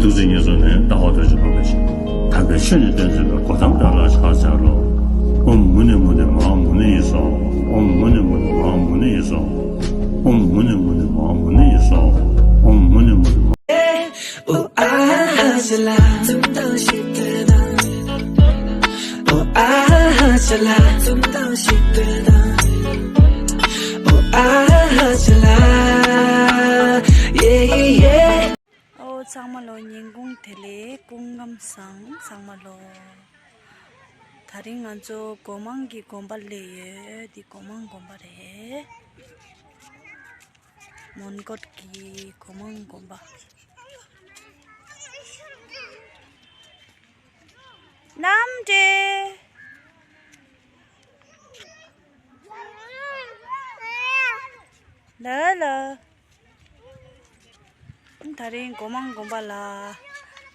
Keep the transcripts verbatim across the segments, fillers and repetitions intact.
ཐུགས་རྗེ་ཉེར་བཟུང་ནས་ལྟ་བ་རྡོ་རྗེ་འཕགས་པའི་ཞིང་། དམ་པའི་ཆོས་ནི་སྟོན་མཛད་པའི་གོ་ཏམ་དགྲ་ལྷ་ཕྱག་འཚལ་ལོ། ཨོཾ་མུ་ནེ་མུ་ནེ་མ་ཧཱ་མུ་ནེ་ཡེ་སྭཱ་ཧཱ། ཨོཾ་མུ་ནེ་མུ་ནེ་མ་ཧཱ་མུ་ནེ་ཡེ་སྭཱ་ཧཱ། ཨོཾ་མུ་ནེ་མུ་ནེ་མ་ཧཱ་མུ་ནེ་ཡེ་སྭཱ་ཧཱ། ཨོཾ་མུ་ནེ་མུ་ནེ་མ། ཨོ་ཚང་མ་ལོ། ཉིན་གུང་བདེ་ལེགས། སྐུ་ཁམས་བཟང་། ཚང་མ་ལོ། དེ་རིང་ང་ཚོ་སྒོ་མང་གི་དགོན་པ་སླེབས་ཡོད། འདི་སྒོ་མང་དགོན་པ་རེད། མོན་གྷོ་གི་སྒོ་མང་དགོན་པ། གནམ་འདྲེ། ལ་ལ། དེ་རིང་སྒོ་མང་དགོན་པ་ལ་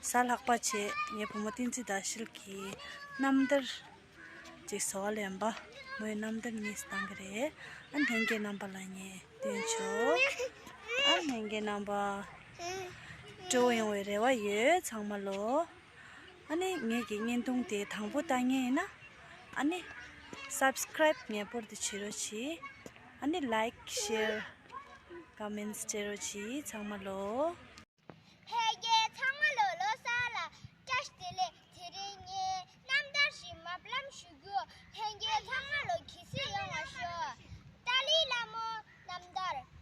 གཟའ་ལྷག་པ་བྱས། ངའི་བུ་མོ་བསྟན་འཛིན་ཟླ་ཤེལ་གྱིས་རྣམ་ཐར་ཅིག་བཟོ་བ་ལེན་པ། མོས་རྣམ་ཐར་གཉིས་བཏང་གི་རེད། ཨ་ལྷན་རྒྱས་རྣམ་པ་ལ་ངས་སྟོན་ཆོག་ཨ་ལྷན་རྒྱས་རྣམ་པ་སྤྲོ་བོ་ཡོང་བའི་རེ་བ་ཡོད། ཚང་མ་ལོ། ཨ་ནི་ངེད་ཀྱི་བརྙན་ཐུང་དེ་དང་པོ་ལྟ་མཁན་ཡིན་ན། ཨ་ནི་སབ་སི་ཀ་རའིབ་ངེས་པར་དུ་བྱེད་རོགས་གྱིས། ཨ་ནི་ལའིཀ་ཤེར་ཀོ་མེན་ཊི་སྤྲད་རོགས་གྱིས། ཚང་མ་ལོ། ལྷན་རྒྱས་ཚང་མ་ལོ། ལོ་གསར་ལ་བཀྲ་ཤིས་བདེ་ལེགས། དེ་རིང་ངས་རྣམ་ཐར་ཞིག་མ་ལབ་ཞུ་རྒྱུ། ལྷན་རྒྱས་ཚང་མ་ལོ་གལ་སྲིད་ཡོང་བ་ཤོག་ཏཱ་ལའི་བླ་མའི་རྣམ་ཐར།